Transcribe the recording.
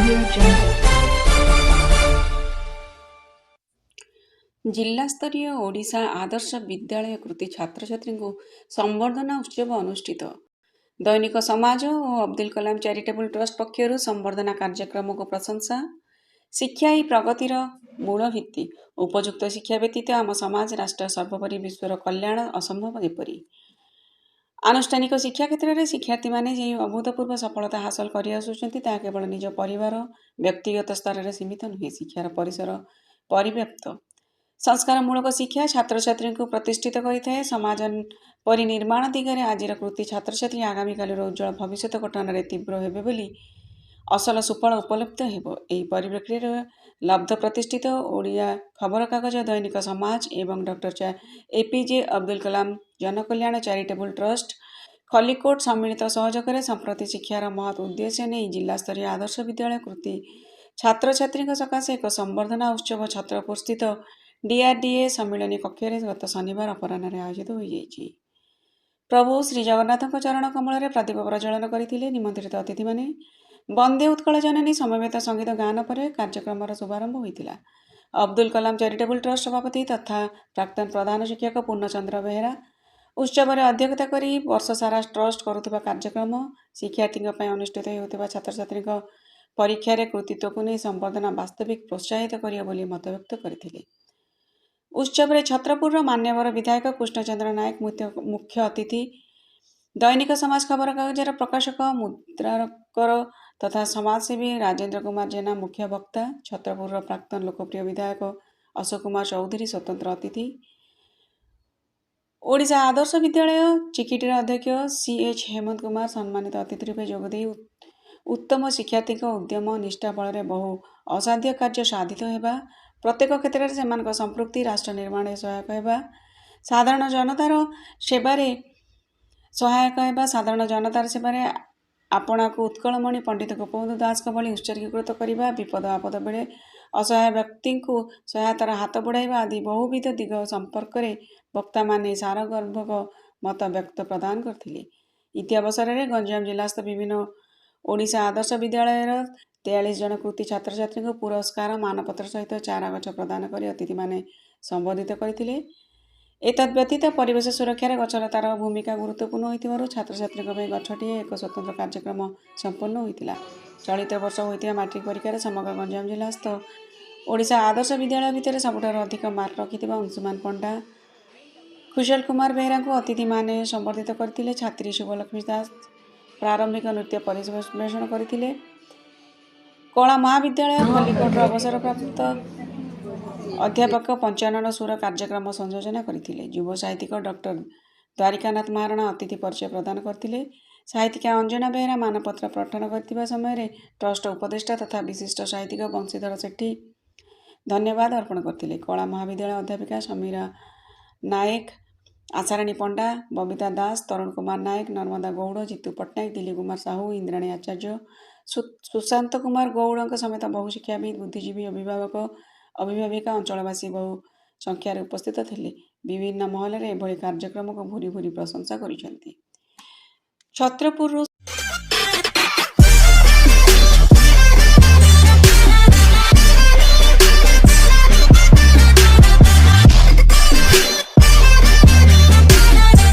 Audio Jungle. ଜିଲ୍ଲାସ୍ତରୀୟ ଓଡ଼ିଶା ଆଦର୍ଶ ବିଦ୍ୟାଳୟ କୃତି ଛାତ୍ରଛାତ୍ରୀଙ୍କୁ ସମ୍ବର୍ଦ୍ଧନା ଉତ୍ସବ ଅନୁଷ୍ଠିତ। ଦୈନିକ ସମାଜ ଓ ଅବଦୁଲ କଲାମ ଚାରିଟେବୁଲ ଟ୍ରଷ୍ଟ ପକ୍ଷରୁ ସମ୍ବର୍ଦ୍ଧନା କାର୍ଯ୍ୟକ୍ରମକୁ ପ୍ରଶଂସା। ଶିକ୍ଷା ହିଁ ପ୍ରଗତିର ମୂଳ ଭିତ୍ତି। ଉପଯୁକ୍ତ ଶିକ୍ଷା ବ୍ୟତୀତ ଆମ ସମାଜ, ରାଷ୍ଟ୍ର, ସର୍ବୋପରି ବିଶ୍ୱର କଲ୍ୟାଣ ଅସମ୍ଭବ ଯେପରି। ଆନୁଷ୍ଠାନିକ ଶିକ୍ଷା କ୍ଷେତ୍ରରେ ଶିକ୍ଷାର୍ଥୀମାନେ ଯେଉଁ ଅଭୂତପୂର୍ବ ସଫଳତା ହାସଲ କରିଆସୁଛନ୍ତି, ତାହା କେବଳ ନିଜ ପରିବାର, ବ୍ୟକ୍ତିଗତ ସ୍ତରରେ ସୀମିତ ନୁହେଁ। ଶିକ୍ଷାର ପରିସର ପରିବ୍ୟାପ୍ତ। ସଂସ୍କାରମୂଳକ ଶିକ୍ଷା ଛାତ୍ରଛାତ୍ରୀଙ୍କୁ ପ୍ରତିଷ୍ଠିତ କରିଥାଏ। ସମାଜ ପରିନିର୍ମାଣ ଦିଗରେ ଆଜିର କୃତି ଛାତ୍ରଛାତ୍ରୀ ଆଗାମୀକାଲିର ଉଜ୍ଜ୍ୱଳ ଭବିଷ୍ୟତ ଗଠନରେ ତୀବ୍ର ହେବେ ବୋଲି ଅସଲ ସୁଫଳ ଉପଲବ୍ଧ ହେବ। ଏହି ପରିପ୍ରେକ୍ଷୀରେ ଲବ୍ଧ ପ୍ରତିଷ୍ଠିତ ଓଡ଼ିଆ ଖବରକାଗଜ ଦୈନିକ ସମାଜ ଏବଂ ଡକ୍ଟର ଏପିଜେ ଅବଦୁଲ କଲାମ ଜନକଲ୍ୟାଣ ଚାରିଟେବୁଲ ଟ୍ରଷ୍ଟ, ଖଲିକୋଟ ସମ୍ମିଳିତ ସହଯୋଗରେ ସମ୍ପ୍ରତି ଶିକ୍ଷାର ମହତ୍ ଉଦ୍ଦେଶ୍ୟ ନେଇ ଜିଲ୍ଲାସ୍ତରୀୟ ଆଦର୍ଶ ବିଦ୍ୟାଳୟ କୃତି ଛାତ୍ରଛାତ୍ରୀଙ୍କ ସକାଶେ ଏକ ସମ୍ବର୍ଦ୍ଧନା ଉତ୍ସବ ଛତ୍ରପୁରସ୍ଥିତ ଡିଆର୍ଡିଏ ସମ୍ମିଳନୀ କକ୍ଷରେ ଗତ ଶନିବାର ଅପରାହ୍ନରେ ଆୟୋଜିତ ହୋଇଯାଇଛି। ପ୍ରଭୁ ଶ୍ରୀଜଗନ୍ନାଥଙ୍କ ଚରଣ କମଳରେ ପ୍ରଦୀପ ପ୍ରଜ୍ୱଳନ କରିଥିଲେ ନିମନ୍ତ୍ରିତ ଅତିଥିମାନେ। ବନ୍ଦେ ଉତ୍କଳ ଜନନୀ ସମବେତ ସଙ୍ଗୀତ ଗାନ ପରେ କାର୍ଯ୍ୟକ୍ରମର ଶୁଭାରମ୍ଭ ହୋଇଥିଲା। ଅବଦୁଲ କଲାମ ଚାରିଟେବୁଲ ଟ୍ରଷ୍ଟ ସଭାପତି ତଥା ପ୍ରାକ୍ତନ ପ୍ରଧାନ ଶିକ୍ଷକ ପୂର୍ଣ୍ଣଚନ୍ଦ୍ର ବେହେରା ଉତ୍ସବରେ ଅଧ୍ୟକ୍ଷତା କରି ବର୍ଷସାରା ଟ୍ରଷ୍ଟ କରୁଥିବା କାର୍ଯ୍ୟକ୍ରମ, ଶିକ୍ଷାର୍ଥୀଙ୍କ ପାଇଁ ଅନୁଷ୍ଠିତ ହେଉଥିବା ଛାତ୍ରଛାତ୍ରୀଙ୍କ ପରୀକ୍ଷାରେ କୃତିତ୍ୱକୁ ନେଇ ସମ୍ବର୍ଦ୍ଧନା ବାସ୍ତବିକ ପ୍ରୋତ୍ସାହିତ କରିବ ବୋଲି ମତବ୍ୟକ୍ତ କରିଥିଲେ। ଉତ୍ସବରେ ଛତ୍ରପୁରର ମାନ୍ୟବର ବିଧାୟକ କୃଷ୍ଣଚନ୍ଦ୍ର ନାୟକ ମୁଖ୍ୟ ଅତିଥି, ଦୈନିକ ସମାଜ ଖବରକାଗଜର ପ୍ରକାଶକ, ମୁଦ୍ରାକର ତଥା ସମାଜସେବୀ ରାଜେନ୍ଦ୍ର କୁମାର ଜେନା ମୁଖ୍ୟ ବକ୍ତା, ଛତ୍ରପୁରର ପ୍ରାକ୍ତନ ଲୋକପ୍ରିୟ ବିଧାୟକ ଅଶୋକ କୁମାର ଚୌଧୁରୀ ସ୍ୱତନ୍ତ୍ର ଅତିଥି, ଓଡ଼ିଶା ଆଦର୍ଶ ବିଦ୍ୟାଳୟ ଚିକିଟିର ଅଧ୍ୟକ୍ଷ ସି ଏଚ୍ ହେମନ୍ତ କୁମାର ସମ୍ମାନିତ ଅତିଥି ରୂପେ ଯୋଗଦେଇ ଉତ୍ତମ ଶିକ୍ଷାର୍ଥୀଙ୍କ ଉଦ୍ୟମ, ନିଷ୍ଠା ବଳରେ ବହୁ ଅସାଧ୍ୟ କାର୍ଯ୍ୟ ସାଧିତ ହେବା, ପ୍ରତ୍ୟେକ କ୍ଷେତ୍ରରେ ସେମାନଙ୍କ ସମ୍ପୃକ୍ତି ରାଷ୍ଟ୍ର ନିର୍ମାଣରେ ସହାୟକ ହେବା, ସାଧାରଣ ଜନତାର ସେବାରେ ସହାୟକ ହେବା, ସାଧାରଣ ଜନତାର ସେବାରେ ଆପଣାକୁ ଉତ୍କଳମଣି ପଣ୍ଡିତ ଗୋପବନ୍ଧୁ ଦାସଙ୍କ ଭଳି ଉତ୍ସର୍ଗୀକୃତ କରିବା, ବିପଦ ଆପଦ ବେଳେ ଅସହାୟ ବ୍ୟକ୍ତିଙ୍କୁ ସହାୟତାର ହାତ ବଢ଼ାଇବା ଆଦି ବହୁବିଧ ଦିଗ ସମ୍ପର୍କରେ ବକ୍ତାମାନେ ସାରଗର୍ଭକ ମତ ବ୍ୟକ୍ତ ପ୍ରଦାନ କରିଥିଲେ। ଇତି ଅବସରରେ ଗଞ୍ଜାମ ଜିଲ୍ଲାସ୍ଥ ବିଭିନ୍ନ ଓଡ଼ିଶା ଆଦର୍ଶ ବିଦ୍ୟାଳୟର 43 ଜଣ କୃତି ଛାତ୍ରଛାତ୍ରୀଙ୍କୁ ପୁରସ୍କାର, ମାନପତ୍ର ସହିତ ଚାରା ଗଛ ପ୍ରଦାନ କରି ଅତିଥିମାନେ ସମ୍ବୋଧିତ କରିଥିଲେ। ଏତଦ୍ ବ୍ୟତୀତ ପରିବେଶ ସୁରକ୍ଷାରେ ଗଛଲତାର ଭୂମିକା ଗୁରୁତ୍ୱପୂର୍ଣ୍ଣ ହୋଇଥିବାରୁ ଛାତ୍ରଛାତ୍ରୀଙ୍କ ପାଇଁ ଗଛଟିଏ ଏକ ସ୍ୱତନ୍ତ୍ର କାର୍ଯ୍ୟକ୍ରମ ସମ୍ପନ୍ନ ହୋଇଥିଲା। ଚଳିତ ବର୍ଷ ହୋଇଥିବା ମାଟ୍ରିକ ପରୀକ୍ଷାରେ ସମଗ୍ର ଗଞ୍ଜାମ ଜିଲ୍ଲାସ୍ଥ ଓଡ଼ିଶା ଆଦର୍ଶ ବିଦ୍ୟାଳୟ ଭିତରେ ସବୁଠାରୁ ଅଧିକ ମାର୍କ ରଖିଥିବା ଅଂଶୁମାନ ପଣ୍ଡା, କୁଶଲ କୁମାର ବେହେରାଙ୍କୁ ଅତିଥିମାନେ ସମ୍ବର୍ଦ୍ଧିତ କରିଥିଲେ। ଛାତ୍ରୀ ଶୁଭଲକ୍ଷ୍ମୀ ଦାସ ପ୍ରାରମ୍ଭିକ ନୃତ୍ୟ ପରିବେଷଣ କରିଥିଲେ। କଳା ମହାବିଦ୍ୟାଳୟ ଖଲିକୋଟର ଅବସରପ୍ରାପ୍ତ ଅଧ୍ୟାପକ ପଞ୍ଚାନନ ସୁର କାର୍ଯ୍ୟକ୍ରମ ସଂଯୋଜନା କରିଥିଲେ। ଯୁବ ସାହିତ୍ୟିକ ଡକ୍ଟର ଦ୍ୱାରିକାନାଥ ମହାରଣା ଅତିଥି ପରିଚୟ ପ୍ରଦାନ କରିଥିଲେ। ସାହିତ୍ୟିକା ଅଞ୍ଜନା ବେହେରା ମାନପତ୍ର ପଠନ କରିଥିବା ସମୟରେ ଟ୍ରଷ୍ଟ ଉପଦେଷ୍ଟା ତଥା ବିଶିଷ୍ଟ ସାହିତ୍ୟିକ ବଂଶୀଧର ସେଠୀ ଧନ୍ୟବାଦ ଅର୍ପଣ କରିଥିଲେ। କଳା ମହାବିଦ୍ୟାଳୟ ଅଧ୍ୟାପିକା ସମୀରା ନାୟକ, ଆଶାରାଣୀ ପଣ୍ଡା, ବବିତା ଦାସ, ତରୁଣ କୁମାର ନାୟକ, ନର୍ମଦା ଗୌଡ଼, ଜିତୁ ପଟ୍ଟନାୟକ, ଦିଲୀପ କୁମାର ସାହୁ, ଇନ୍ଦ୍ରାଣୀ ଆଚାର୍ଯ୍ୟ, ସୁଶାନ୍ତ କୁମାର ଗୌଡ଼ଙ୍କ ସମେତ ବହୁ ଶିକ୍ଷାବିତ୍, ବୁଦ୍ଧିଜୀବୀ, ଅଭିଭାବକ, ଅଭିଭାବିକା, ଅଞ୍ଚଳବାସୀ ବହୁ ସଂଖ୍ୟାରେ ଉପସ୍ଥିତ ଥିଲେ। ବିଭିନ୍ନ ମହଲରେ ଏଭଳି କାର୍ଯ୍ୟକ୍ରମକୁ ଭୂରି ଭୂରି ପ୍ରଶଂସା କରିଛନ୍ତି। ଛତ୍ରପୁରରୁ